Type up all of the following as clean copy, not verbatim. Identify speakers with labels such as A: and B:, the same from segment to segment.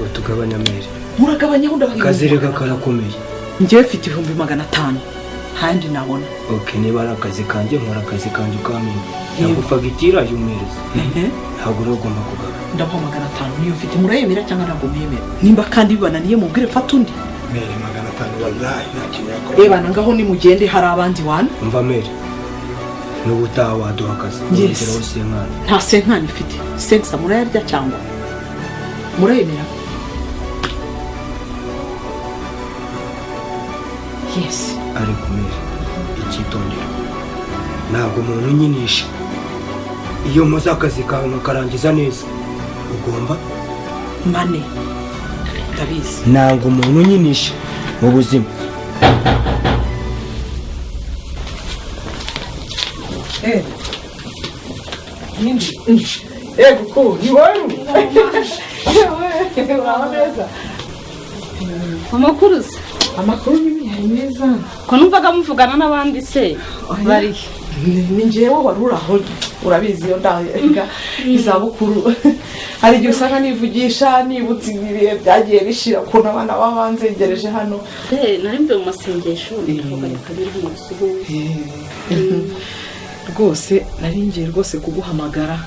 A: Ntabwo tugabanya mere.
B: Muragabanyaho ndabaha.
A: Akazi reka karakomeye.
B: Njyewe mfite 500,000, ntandi nabona.
A: Okay, niba ari akazi kanjye, nkora akazi kanjye ukamenya. Ntabwo fagitire ayumereza. Ntabwo rero ugomba kugabanya.
B: Ndabaha 500, niyo mfite. Murayemera cyangwa ntabwo muyemera? Nimba kandi bibananiye mubwire fata undi.
C: Mere, 500 wallahi nta kintu yakora.
B: Reba ngaho nimugende, hari abandi wana.
A: Umva mere, n'ubutaha waduha akazi.
B: Yes.
A: Wongeraho 50.
B: Nta 50 ifite. 500 murayarya cyangwa murayemera? Yes.
A: Ariko mere, icyitonderwa, ntabwo umuntu unyinisha. Iyo nkoze akazi kawe nkakarangiza neza, ugomba
B: Mane, ndabizi.
A: Ntabwo umuntu unyinisha mu buzima.
B: Ego ko ni wowe, uraho neza?
D: Amakuru se?
B: Amakuru ni meza.
D: Ko numvaga muvugana n'abandi se, bari?
B: Ni njyewe wari uraho. Urabizi, iyo ndaga izabukuru hari igihe usanga nivugisha, nibutse ibihe byagiye bishira, ukuntu abana baba banzengereje hano.
D: Nari mvuye mu masengesho, ndavuga reka biri mu gusuhuza.
B: Rwose nari ngiye rwose kuguhamagara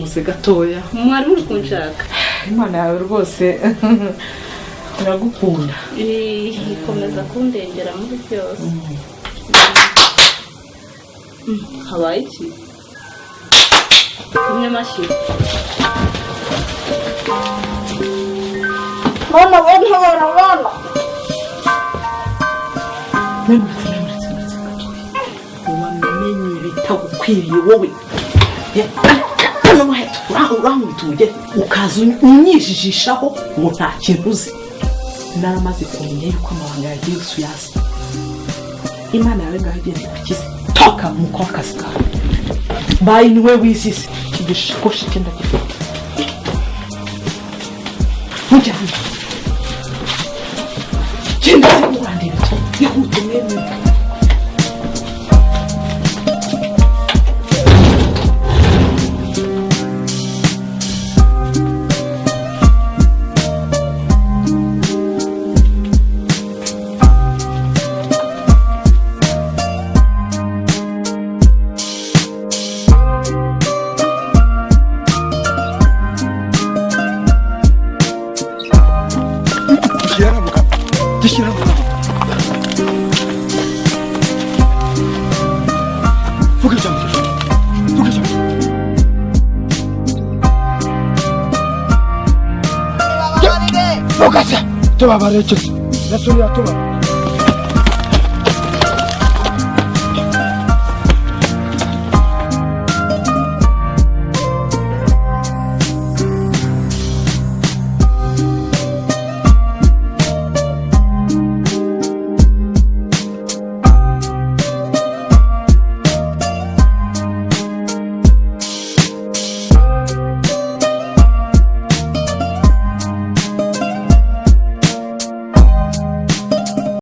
B: gusa gatoya.
D: Mwari muri kunshaka?
B: Imana yawe rwose iragukunda.
D: Ikomeza kundengera muri byose. Habaye iki? Kumwe amashyi.
E: Mama, bana, bana, bana.
B: Wamenye ibitagukwiriye wowe. Urankubita umugeri ukaza unyijijishaho ngo nta kintu uzi. Naramaze kumenya yuko amabanga yagiye yose uyazi. Imana yawe ngaho igenda igukize. Toka mukora akazi kawe. Bayi niwe wizize iki gishakoshi cye, ndagifite. Mujyane, genda se, urandeba iki? Ihute mwene.
C: Gishyira mu kanwa. Vuga ijambo, vuga ijambo. Vuga se, tubabareke se. Yesu ntiyatubara.